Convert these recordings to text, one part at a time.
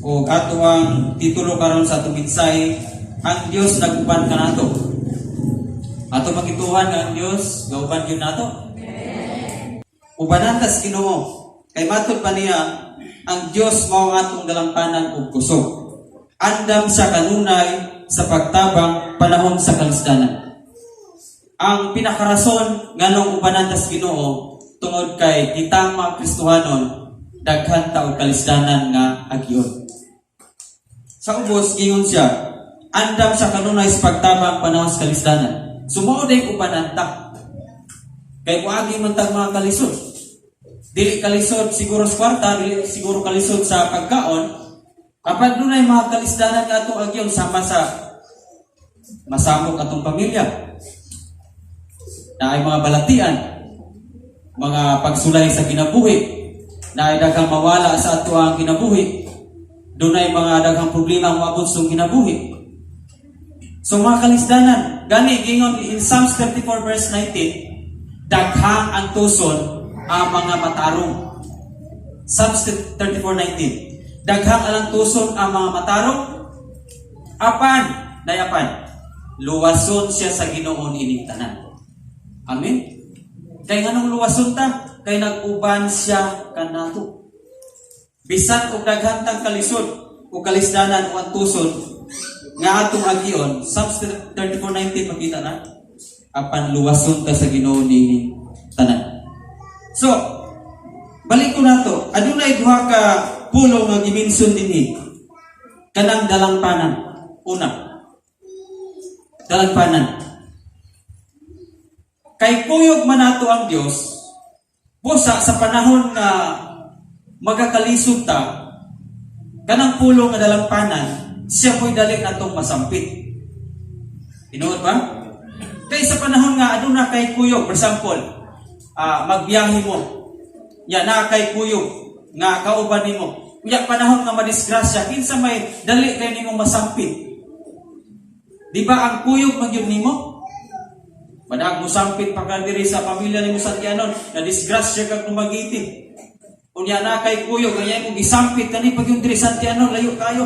O ato ang titulo karon sa atong mensahe, "Ang Dios nag-uban kanato." Ato makituhan nga ang Dios gauban gyud nato. Ubanan tas Ginoo. Kay matud pa niya, ang Dios mao ang atong dalampanan ug kusog. Andam siya kanunay sa pagtabang panahon sa kalisdanan. Ang pinakarason nganong ubanan tas Ginoo, tungod kay kitang mga Kristohanon, daghan ta og kalisdanan nga agion. Sa ubos, ingon siya, andam sa kanunay sa pagtabang panahon sa kalisdanan. So mao day ubanan ta. Kay muagi man tag mga kalisod. Dili kalisod siguro sa kwarta, dili siguro kalisod sa pagkaon, apan dunay mga kalisdanan nga atong agyon, sama sa masamok atong pamilya. Naay mga balatian, mga pagsulay sa kinabuhi, naay daghang mawala sa ato ang kinabuhi, dunay mga daghang problema ang moabot sa atong kinabuhi. So mga kalisdanan, gani gingon in Psalms 34 verse 19, daghang antuson ang mga matarong. Psalms 34:19. Daghang alantuson ang mga matarong, apan, nayapan, luwason siya sa Ginoo ining tanan. Amen. Kay nganong luwason ta? Kay nag-uban siya kanato. Bisan og daghan tang kalisod o kalisdanan o antuson nga atong agion, Psalms 34:19, makita na, apan luwason ta sa Ginoo niining tanan. So, balik ko nato, adunay duha ka pulong nga gimension dinhi. Kanang dalangpanan. Una, dalangpanan. Kay kuyog man nato ang Dios, busa sa panahon nga magakalisod ta, kanang pulong nga dalangpanan, siya mo'y dali natong masampit. Tinuod ba? Kay sa panahon nga aduna kay kuyog, for example, magbiyahe mo, ya na kay kuyog nga kauban nimo. Unya panahon nga madisgrasya, kinsa may dali kay nimo masampit? Di ba ang kuyog man gyud nimo? Madaag mo sampit pa ka diri sa pamilya nimo sa Tianon, na disgrasya kag Dumaguete. Unya na kay kuyog, kaya mo gisampit kani pag yung diri sa Tianon, layo kayo.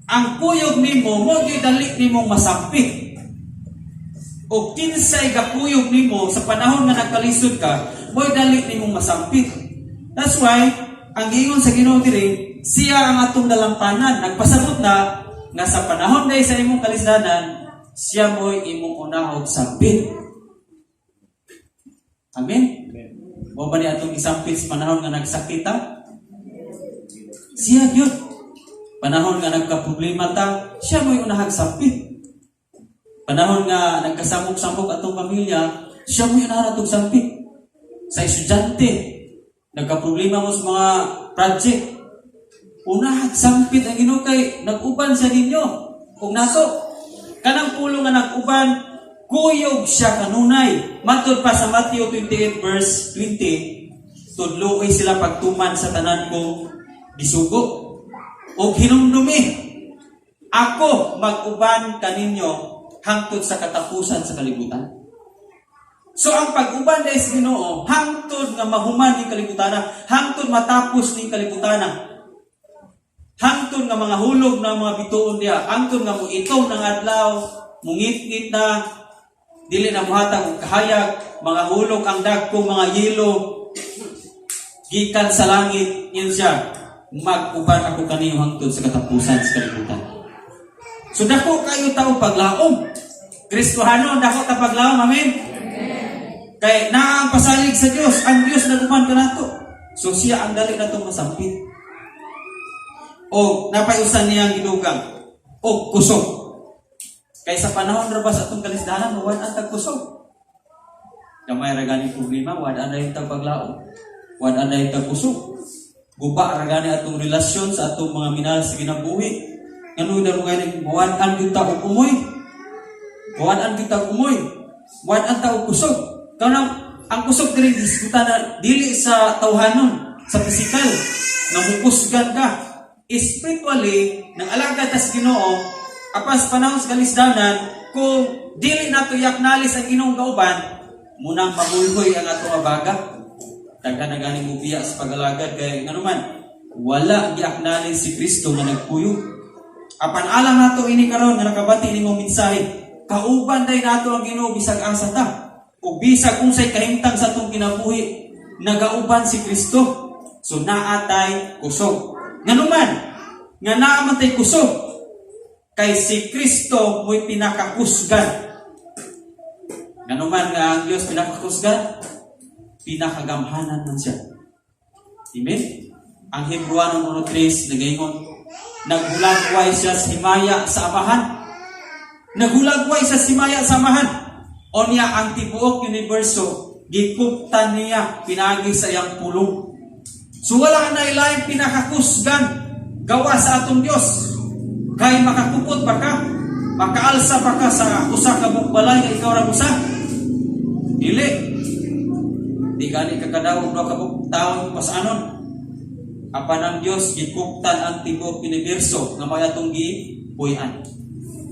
Ang kuyog nimo mo gyud dali nimong masampit. O kinsay gakuyog nimo sa panahon nga nagkalisod ka, mo'y dali nimong masampit. That's why ang giingon sa Ginoo diri, siya ang atong dalampanan. Nagpasabot na nga sa panahon dahil sa imong kalisdanan, siya mo'y imong unahog sampit. Amen? Mao ba ni atong gisampit sa panahon nga nagsakit ta? Siya gyud. Panahon nga nagka-problema ta, siya mo'y unahag sampit. Panahon nga nagkasamok-samok atong pamilya, siya mo'y unahag atong sampit. Sa estudyante, nagka-problema mo sa mga project, unahag sampit ang Ginoo kay nag-uban sa ninyo. Kung nato, kanang pulong nga nag-uban, kuyog siya kanunay. Matod pa sa Matthew 28 verse 20, tudluoy sila pagtuman sa tanan ko gisugo. Og hinumdumi, ako mag-uban kaninyo hangtod sa katapusan sa kalibutan. So ang pag-uban dahil sa Ginoo, hangtod nga mahuman ning kalibutan, hangtod matapos ning kalibutan. Hangtod nga mga hulog na mga bituon diha, hangtod nga moitom ng adlaw, mungit-ngit na, dili na muhatag og kahayag, mga hulog ang dagkong mga yelo, gikan sa langit, yun siya, mag-uban ako kaniyo hangtod sa katapusan sa kalibutan. So dako kayo tao paglaom. Kristohano, dako ta paglaom, amen? Kay naa ang pasalig sa Dios, ang Dios naguban kanato. So siya ang dali natong masampit. O napayusan niyang gidugang og kusog. Kay sa panahon ra ba sa atong kalisdanan, wala ang kusog. Gamay ra gani problema, wala na yung paglaom. Wala na yung kusog. Guba ra gani atong relasyon sa atong mga minahal sa kinabuhi. Ngano daw gani mawad-an gyud ta og umoy. Mawad-an gyud ta og umoy. Mawad-an ta og kusog. Kanang ang kusog diri diskutan na dili sa tawhanon, sa pisikal nga mukusgan ka. Spiritually, nang alagad ta sa Ginoo, apas panahon sa kalisdanan, kung dili nato i-acknowledge ang Ginoong kauban, munang mamulhoy ang atong abaga. Daghan na gani mo biya sa pag-alagad kay ngano man, Wala gi-acknowledge si Kristo nga nagkuyog. Apan alang nato ini karon nga nakabati ini mong mensahe, kauban day nato ang Ginoo bisag asa ta. Ug bisag unsay kahimtang sa atong kinabuhi, nagauban si Kristo. So naa tay kusog. Nganuman, nga naa man tay kusog, kay si Kristo mo'y pinakakusgan. Nganuman nga ang Dios pinakakusgan, pinakagamhanan man siya. Amen? Ang Hebrew 1:3 nagaingon, naghulagway siya sa himaya sa Amahan. Naghulagway siya sa himaya sa Amahan. Onya ang tibuok universo, gikuptan niya pinagi sa iyang pulong. So wala na ilaing pinakakusgan gawa sa atong Dios. Kay makakupot ba ka? Makaalsa ba ka sa usa ka balay nga ikaw ra usa? Dili. Di gani ka kadawog duha ka tawo pasanon. Apan ang Dios gikuptan ang tibuok universo nga may atong gipuy-an.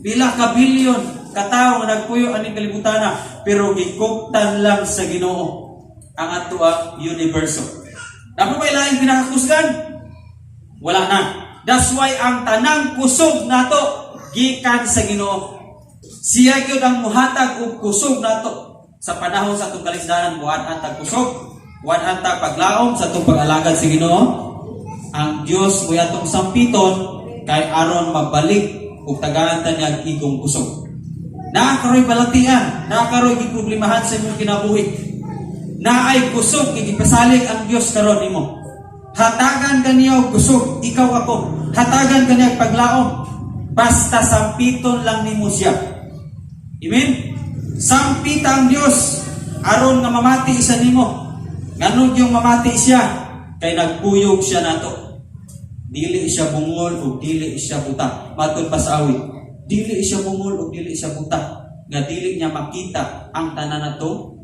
Pila ka bilyon katawo nga nagpuyo aning kalibutana, pero gikuptan lang sa Ginoo ang ato ang universo. Dapat may laing pinakakusgan? Wala na. That's why ang tanang kusog nato gikan sa Ginoo. Siya gyud ang muhatag og kusog nato sa panahon sa atong kalisdanan, muad-an tag kusog, muad-an tag paglaom sa atong pag-alagad sa Ginoo. Ang Dios mo'y atong sampiton kay aron mabalik ug tagaan ta niya ang igong kusog. Naa karoy balatian, naa karoy giproblemahan sa imong kinabuhi. Naay kusog nga gipasalig ang Dios karon nimo. Hatagan ka niya og kusog, ikaw ako. Hatagan ka niya og paglaom. Basta sampiton lang nimo siya. Amen? Sampita ang Dios aron nga mamati isa nimo. Nganong yung mamati siya? Kay nagkuyog siya nato. Dili siya bungol o dili siya buta. Matod pa sa awit. Dili siya bungol o dili siya buta. Nga dili niya makita ang tanan nato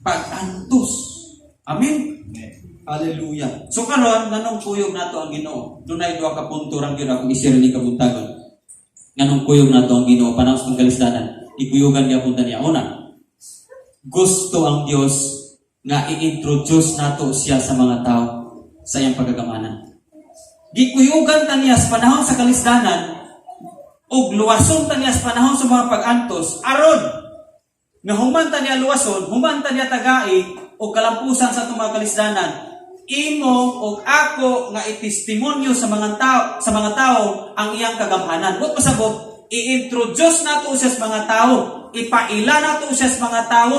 pag-antos. Amen? Hallelujah. So karon, nganong kuyog nato ang Ginoo? Dunay duha ka punto rang gyud akong i-share ni kabuntagon. Nganong kuyog nato ang Ginoo panahon sa kalisdanan? Ikuyugan gyapon ta niya. Una, gusto ang Dios nga i-introduce nato siya sa mga tao sa iyang pagkagamanan. Gikuyugan ta niya sa panahon sa kalisdanan ug luwason ta niya sa panahon sa mga pag-antos aron nga human ta niya luwason, human ta niya tagai o kalampusan sa atong mga kalisdanan, imo og ako nga itestimonyo sa mga tao ang iyang kagamhanan. Buot pasabot, i-introduce nato siya sa mga tao, ipaila nato siya sa mga tao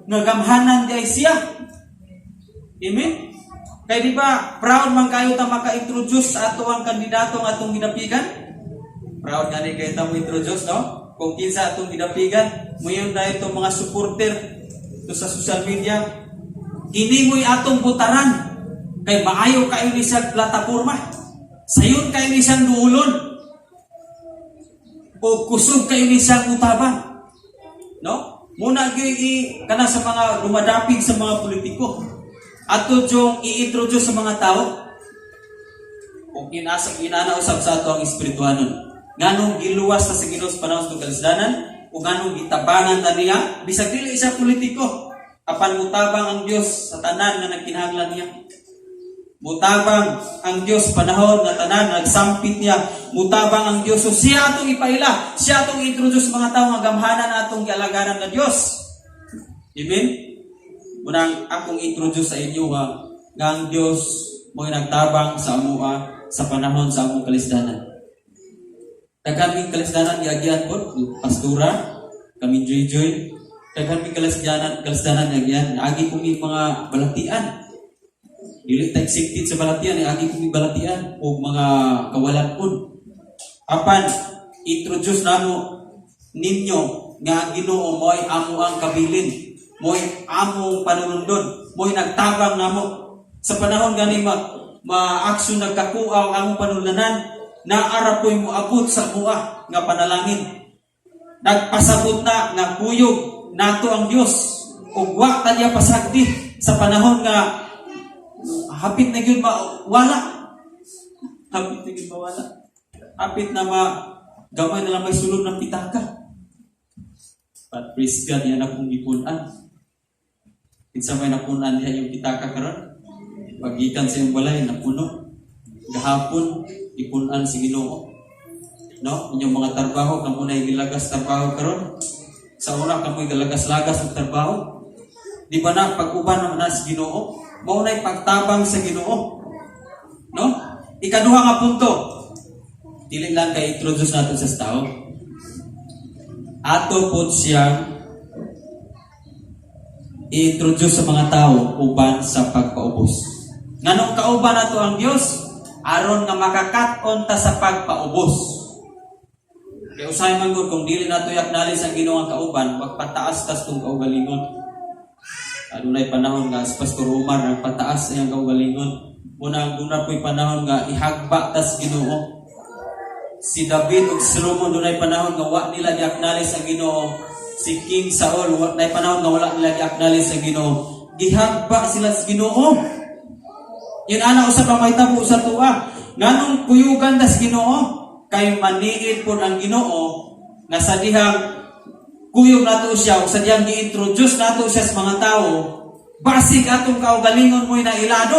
nga gamhanan diay siya. Amen? Kay di ba proud man kayo ta maka-introduce sa ato ang kandidato nga atong gidapigan? Proud gani kayo ta mo introduce, no? Kung kinsa atong gidapigan, moingon na itong mga supporter to sa social media. Ini mo'y atong butaran kay maayo kayo ni siya plataporma. Sayon kayo ni siyang duulon. O kusog kayo ni siyang utabang. No? Muna gyud i kana sa mga dumadapig sa mga politiko. Ato yung i-introduce sa mga tao. Kung inasa inana usab sa ato ang espirituhanon. Nganong giluwas ta sa Ginoo sa panahon sa kalisdanan o nganong gitabangan ta niya bisag dili siya politiko, apan mutabang ang Dios sa tanan nga nagkinahanglan niya. Mutabang ang Dios panahon nga tanan nagsampit niya. Mutabang ang Dios. So siya atong ipaila, siya atong introduce sa mga tao nga gamhanan atong gialagaran nga Dios. Amen. Munang akong introduce sa inyo ha, nga ang Dios mo'y nagtabang sa amoa sa panahon sa among kalisdanan. Daghan ming kalisdanan giagyan po, pastura, kami joy joy. Daghan ming kalisdanan giagyan. Agi ko mi mga balatian. Dili ta exempted sa balatian, agi ko mi balatian o mga kawalan pud. Apan introduce namo ninyo nga ang Ginoo mo'y amo ang kabilin, mo'y among panunundon, mo'y nagtabang namo. Sa panahon gani ma ma-action nagkakuaw ang among panulanan, naara po'y moabot sa mua nga panalangin. Nagpasabot na nga kuyog nato ang Dios ug wa ta niya pasagdi sa panahon nga hapit na gyud mawala. Hapit na gyud mawala. Hapit na ma gamay na lang may sulod ng pitaka. But praise God, yan akong gipun-an. Kinsa may napun-an diha yung pitaka karon? Paggikan sa iyong balay, napuno. Gahapon ipun-an si Ginoo. No, inyong mga trabaho, kamo na gilagas trabaho karon. Sa una, kamo'y galagas-lagas og trabaho. Di ba na pag-uban naman na sa Ginoo? Mao na'y pagtabang sa Ginoo. No? Ikaduha nga punto. Dili lang kay introduce natin sa tao. Ato po siyang i-introduce sa mga tao uban sa pagpaubos. Nganong kauban nato ang Dios? Aron nga makakat-on ta sa pagpaubos. Kaya usahay man gud, kung dili nato i-acknowledge ang Ginoo ang kauban, magpataas tas tong kaugalingon. Adunay panahon nga si Pastor Umar nagpataas iyang kaugalingon. Muna ang duna po'y panahon nga ihagba tas Ginoo. Si David ug Solomon, dunay panahon nga wa nila gi-acknowledge ang Ginoo. Si King Saul, wa nay panahon nga wala nila gi-acknowledge ang Ginoo. Gihagba sila sa Ginoo. Yun ana usab ang mahitabo sa atoa. Nganong kuyugan tas Ginoo? Kay maniid pod ang Ginoo nga sa dihang kuyog nato siya o sa dihang gi-introduce nato siya sa mga tao, basig atong kaugalingon mo'y nailado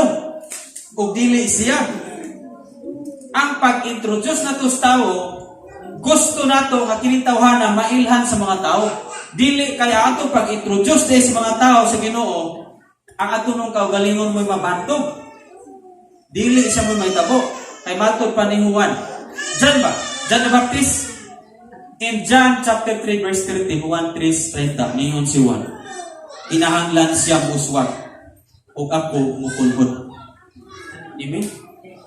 ug dili siya. Ang pag-introduce nato sa tao, gusto nato nga kining tawhana mailhan sa mga tao. Dili kaya ato pag-introduce dahil sa mga tao sa Ginoo, ang ato nung kaugalingon mo'y mabantog. Dili siya mo'y mahitabo. Kay matod pa ni Juan. John ba? John the Baptist? In John chapter 3 verse 30, Juan 3:30, ningon si Juan, "Kinahanglan siya muuswag ug ako mukulhod." Amen?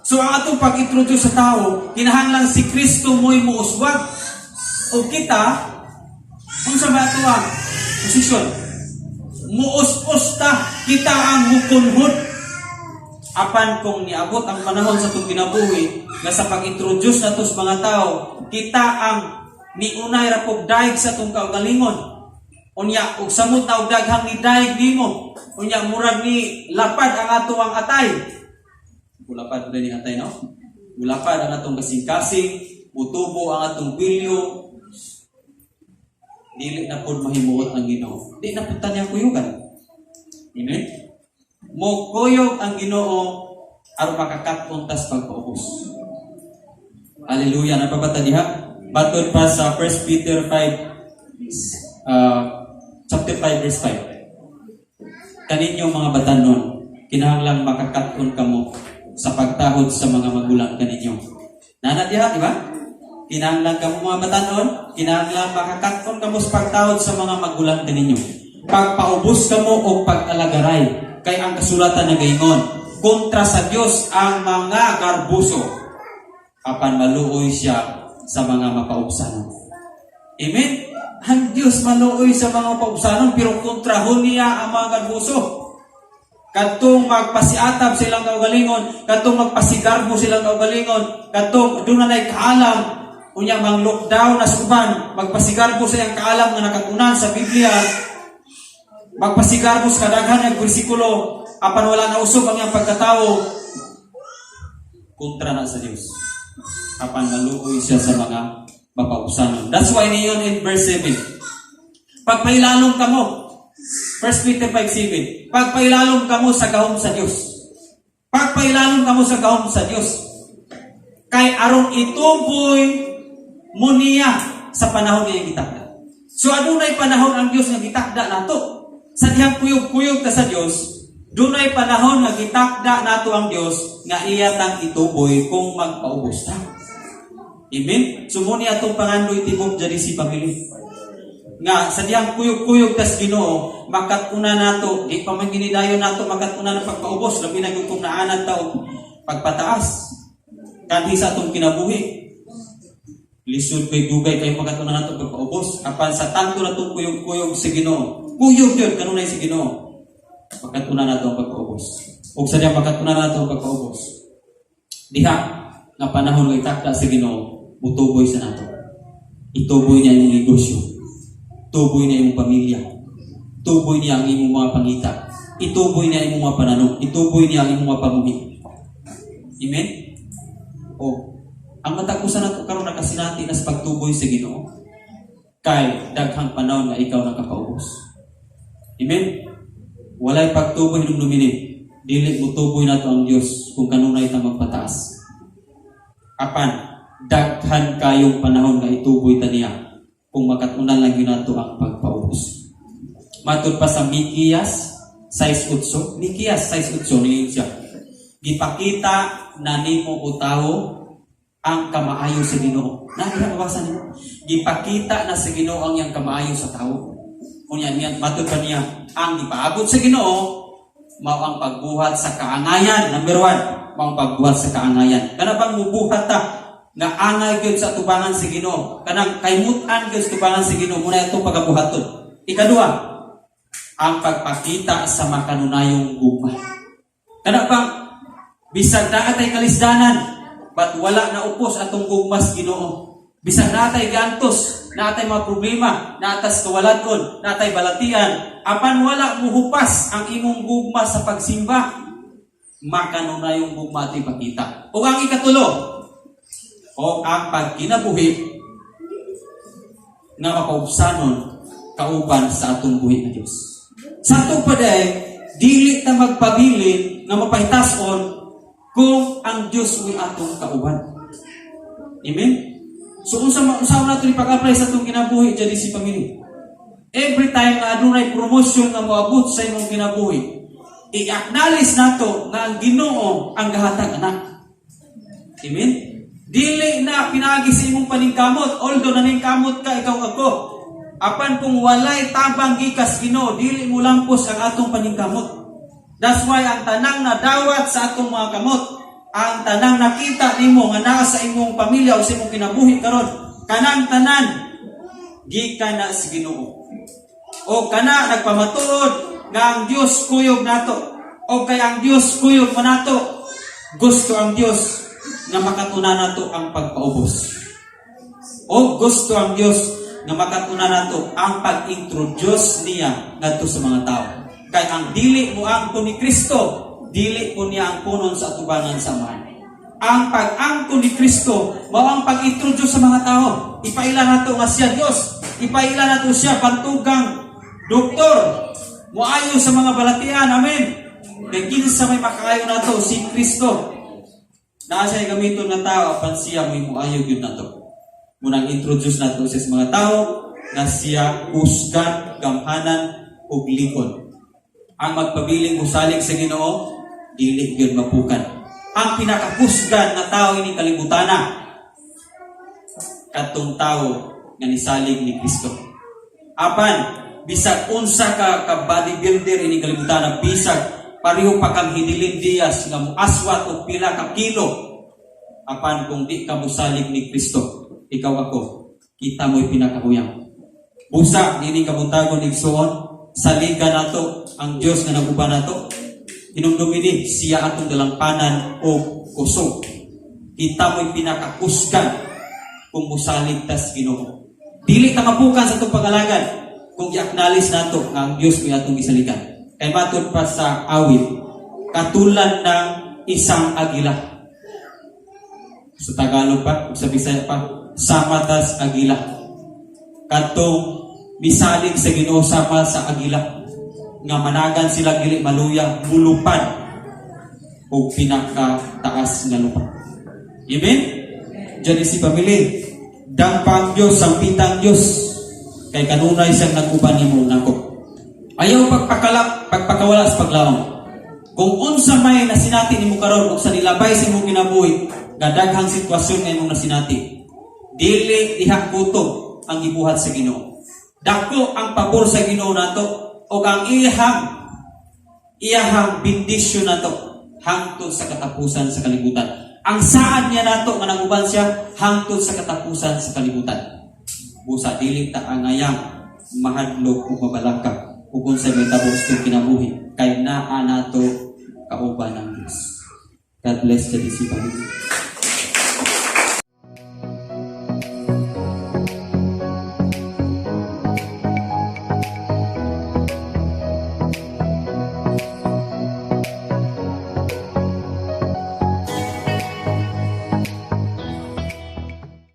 So ang atong pag-introduce sa tao, kinahanglan si Kristo mo'y muuswag. O kita, unsa ba ato ang posisyon? Muus-us ta, kita ang mukunhod. Apan kung niabot ang panahon sa atong kinabuhi nga sa pag-introduce nato sa mga tao, kita ang niunay ra pog daig sa atong kaugalingon. Unya ug samot na og daghang ni daig nimo. Unya murag ni lapad ang ato ang atay. Mulapad ba ni atay, no? Mulapad ang atong kasing-kasing, mutubo ang atong pilyo. Dili na pod mahimuot ang Ginoo. Di na pud ta niya kuyugan. Amen? Mokuyog ang Ginoo aron makakat-on tas pagpaubos. Hallelujah. Napabata diha? Matod pa sa 1 Peter 5, chapter 5 verse 5. "Kaninyong mga batanon, kinahanglang makakat-on kamo sa pagtahod sa mga magulang kaninyo." Nana diha, di ba? Kinahanglan kamo mga batanon, kinahanglan makakat-on kamo sa pagtahod sa mga magulang kaninyo. "Pagpaubos kamo og pag-alagaray, kay ang kasulatan nagaingon, kontra sa Dios ang mga garbuso, apan maluoy siya sa mga mapaubsanon." Amen? Ang Dios maluoy sa mga mapaubsanon, pero kontrahon niya ang mga garbuso. Kadtong magpasiatab silang kaugalingon, kadtong magpasigarbo silang kaugalingon, kadtong doon na kaalam, unya mang lockdown na sa uban, magpasigarbo sa iyang kaalam nga nakatunan sa Biblia, magpasigarbo sa kadaghan ng bersikulo, apan wala na usog ang iyang pagkatao, kontra na sa Dios. Apan maluoy siya sa mga mapaubsanon. That's why niyon in verse 7, "Pagpailalom kamo." 1 Peter 5:7. "Pagpailalom kamo sa gahom sa Dios." Pagpailalom kamo sa gahom sa Dios. Kay aron ituboy mo niya sa panahon niya gitakda. So adunay panahon ang Dios nga gitakda nato. Sa dihang kuyog-kuyog ta sa Dios, dunay panahon nga gitakda nato ang Dios nga iya tang ituboy kung magpaubos ta. Amen? So mo niya atong pangandoy, tibok JDC family. Nga sa dihang kuyog-kuyog tas Ginoo, makat-una nato, di pa man ginidayon nato makat-una ng pagpaubos, labi na gyud kung naanad ta og pagpataas. Kanhi sa atong kinabuhi. Lisod kay dugay kayo makat-una nato pagpaubos. Apan sa tanto natong kuyog-kuyog sa Ginoo, kuyog yun kanunay sa Ginoo. Makat-una nato ang pagpaubos. Ug sa dihang makat-una nato ang pagpaubos, diha nga panahon nga itakda sa Ginoo, mutuboy sa nato. Ituboy niya ang negosyo. Tuboy niya imong pamilya. Tuboy niya ang imong mga pangita. Ituboy niya ang imong mga pananom. Ituboy niya ang imong mga pamuhi. Amen? O, ang matag usa nato karon nakasinati na sa pagtuboy sa Ginoo. Kay daghang panahon nga ikaw nakapaubos. Amen? Walay pagtuboy, hinumdumi ni. Dili mo tuboy nato ang Dios kung kanunay ta magpataas. Apan daghan kayong panahon nga ituboy ta niya kung makatunan lang gyud nato ang pagpaubos. Matud pa sa Miqueas 6:8, Miqueas 6:8, niingon siya, "Gipakita na nimo, o tawo, ang kamaayo sa Ginoo." Na diha mabasa nimo. Gipakita na sa Ginoo ang iyang kamaayo sa tawo. Unya niya, matud pa niya, ang gipaabot sa Ginoo mao ang pagbuhat sa kaangayan. Number 1, mao ang pagbuhat sa kaangayan. Kana bang mubuhat ta nga angay gyud sa tubangan sa Ginoo? Kanang kaymutan gyud sa tubangan sa Ginoo, muna itong pagabuhaton. Ikaduha, ang pagpakita sa makanunayong gugma. Kana bang bisag naa tay kalisdanan, but wala na upos atong gugma sa Ginoo. Bisag naa tay gantos, naa tay mga problema, naa tas kawaladon, naa tay balatian, apan wala muhupas ang imong gugma sa pagsimba, makanunayong gugma ato ipakita. O ang ikatulo, o ang pagkinabuhi nga mapaubsanon kauban sa atong buhi nga Dios. Sa atong paday, dili ta magpabilin nga mapahitason kung ang Dios mo'y atong kauban. Amen? So unsa nato ipag-apply sa atong kinabuhi dyan si pamilya? Every time nga adunay promotion nga moabot sa imong kinabuhi, i-acknowledge nato nga ang Ginoo ang gahatag ana. Amen? Dili na pinaagi sa imong paningkamot, although naningkamot ka, ikaw, ako. Apan kung walay tabang gikas Ginoo, dili mo lampos ang atong paningkamot. That's why ang tanang nadawat sa atong mga kamot, ang tanang nakita nimo nga naa sa imong pamilya o sa imong kinabuhi karon, kanang tanan gikan na sa Ginoo. O kana nagpamatuod nga ang Dios kuyog nato. O kay ang Dios kuyog man nato. Gusto ang Dios nga makatuna nato ang pagpaubos. O gusto ang Dios nga makatuna nato ang pag-introduce niya ngadto sa mga tao. Kay ang dili mo angkon ni Kristo, dili po niya angkonon sa atubangan sa Amahan. Ang pag-angkon ni Kristo, mao ang pag-introduce sa mga tao. Ipaila nato nga siya Dios. Ipaila nato siya bantugang doktor. Moayo sa mga balatian. Amen. Kay kinsa may makaayo nato? Si Kristo. Naa siya gamiton nga tao, apan siya mo'y moayo gyud nato. Munang introduce nato siya sa mga tao nga siya husgan, gamhanan ug likon. Ang magpabiling musalig sa Ginoo, dili gyud mapukan. Ang pinakahusgan nga tao ini kalibutana, kadtong tao nga nisalig ni Kristo. Apan bisag unsa ka ka bodybuilder ini kalibutana, bisag pareho pa kang Hidilyn Diaz nga muaswat og pila ka kilo, apan kung di ka musalig ni Kristo, ikaw, ako, kita mo'y pinakahuyang. Busa nining kabuntagon, igsuon, saligan nato ang Dios nga naguban nato. Hinumdumi ni siya atong dalampanan o kusog. Kita mo'y pinakakusgan kung musalig tas Ginoo. Dili ta mapukan sa atong pag-alagad kung i-acknowledge nato nga ang Dios may atong gisaligan. Kay matud pa sa Awit, katulad ng isang agila. Sa Tagalog pa, sa Bisaya pa, sama tas agila. Kadtong misalig sa Ginoo sama sa agila nga managan sila, dili maluya, mulupad og pinakataas nga lupa. Amen? Diyan si pamilya. Dampa ang Diyos, sampita ang Diyos. Kay kanunay siyang nag-uban nimo nako. Ayaw pagpakawala sa paglaom. Kung unsa may nasinati nimo karon ug sa nilabay sa imong kinabuhi, nga daghang sitwasyon nga imong nasinati, dili diha kutob ang gibuhat sa Ginoo. Dako ang pabor sa Ginoo nato ug ang iyahang bendisyon nato hangtod sa katapusan sa kalibutan. Ang saad niya nato nga nanguban siya hangtod sa katapusan sa kalibutan. Busa dili ta angayang mahadlok ug mabalaka ug unsay mahitabo sa atong kinabuhi kay naa nato kauban ang Dios. God bless the DC family.